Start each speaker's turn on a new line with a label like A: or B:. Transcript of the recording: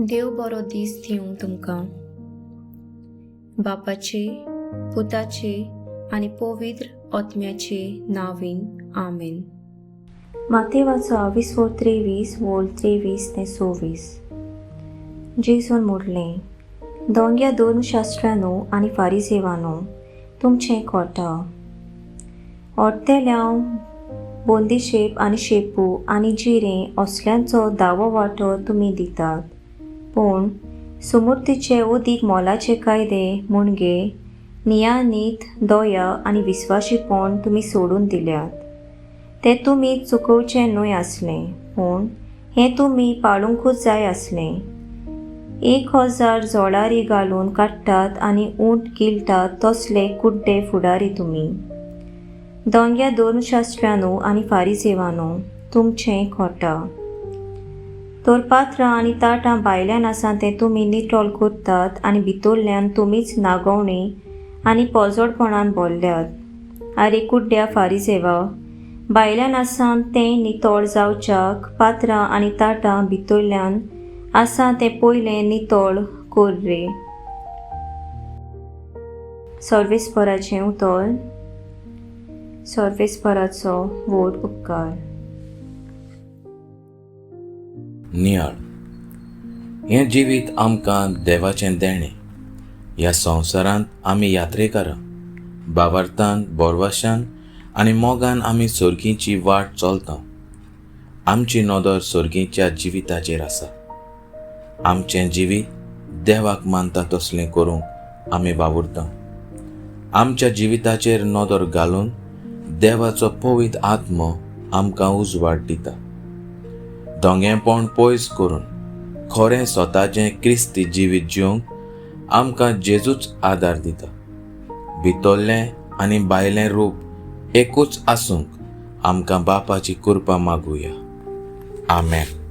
A: देव बरो दीस दिवं तुमकां. बापाचे, पुताचे आनी पवित्र आत्म्याचे नांवान, आमेन. मातेवाचो आविस्वो 23 वोल 23 ते 26. जेजून म्हणलें, दोंग्या धर्मशास्त्र्यानो आनी फारिजेवानो, तुमचें कोटा. ओडटेल्यांव बोंदीशेप आनी शेपू आनी जिरें असल्यांचो दावो वांटो तुमी दितात, पूण सुमुर्तीचे उदीक मोलाचे कायदे म्हणजे नियानीत, दया आनी विस्वाशीपण तुमी सोडून दिल्यात. ते तुमी चुकोवचें न्हय आसलें, पूण हें तुमी पाळुंकूच जाय आसलें. 1000 जोळारी घालून काडटात आनी उंट गिळटात तसले कुड्डे फुडारी तुमी. दोंग्या धर्मशास्त्र्यानो आनी फारिजेवानो, तुमचें खोटा. तर पात्रां आनी ताटां भायल्यान आसा तें तुमी नितळ करतात आनी भितरल्यान तुमीच नागोवणी आनी पोजोडपणान भरल्यात. आरे कुड्ड्या फारिजेवा, भायल्यान आसा तें नितळ जावच्याक पात्रां आनी ताटां भितरल्यान आसा तें पयलें नितळ कर रे. सर्वेस्पराचें उतर. सर्वेस्पराचो व्हड उपकार.
B: नियाळ. हें जिवीत आमकां देवाचें देणें. ह्या संवसारांत आमी यात्रेकारां. भावार्थान, बोरवाशान आनी मोगान आमी सर्गीची वाट चलता. आमची नदर सर्गीच्या जिविताचेर आसा. आमचें जिवीत देवाक मानता तसलें करूंक आमी वावुरता. आमच्या जिविताचेर नदर घालून देवाचो पवित्र आत्मो आमकां उजवाड दिता. दोंगेपण पयस करून खरें स्वताचें क्रिस्ती जिवीत जिवंक आमकां जेजूच आदार दिता. भितरलें आनी भायलें रूप एकूच आसूंक आमकां बापाची कृपा मागुया. आमेन.